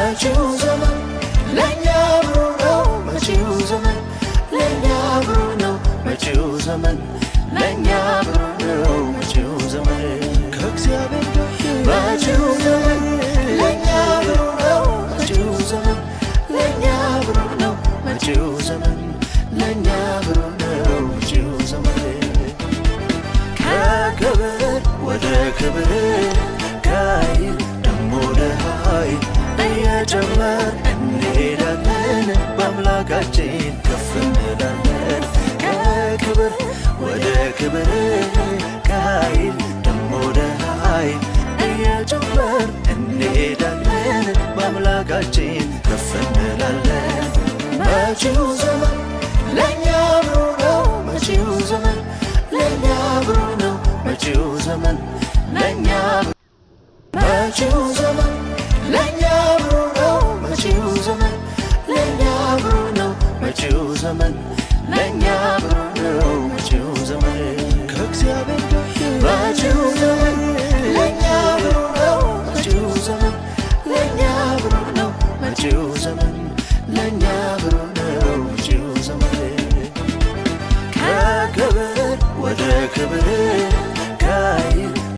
መጪው ዘመን ለእኛ ብሩህ ነው። መጪው ዘመን ለእኛ ብሩህ ነው። መጪው ዘመን ለእኛ ብሩህ ነው። መጪው ዘመን ከእግዚአብሔር ጋር፣ መጪው ዘመን ለእኛ ብሩህ ነው። መጪው ዘመን ለእኛ ብሩህ ነው። መጪው ዘመን ለእኛ ብሩህ ነው። መጪው ዘመን ከክብር ወደ ክብር፣ ከኃይል ደሞ ወደ ኃይል እየጨመርን እንሄዳለን። በአምላካችን ከፍ እንላለን። ከክብር ወደ ክብር፣ ከኃይል ደሞ ወደ ኃይል እየጨመርን እንሄዳለን። በአምላካችን ከፍ እንላለን። መጪው ዘመን ለእኛ ብሩህ ነው። መጪው ዘመን ለእኛ ብሩህ ነው። መጪው ዘመን ለእኛ፣ መጪው ዘመን ለእኛ ብሩህ ነው። መጪው ዘመን ለእኛ ብሩህ ነው። መጪው ዘመን ለእኛ ብሩህ ነው። መጪው ዘመን ከእግዚአብሔር ጋር፣ መጪው ዘመን ለእኛ ብሩህ ነው። መጪው ዘመን ለእኛ ብሩህ ነው። መጪው ዘመን ለእኛ ብሩህ ነው። መጪው ዘመን ከክብር ወደ ክብር።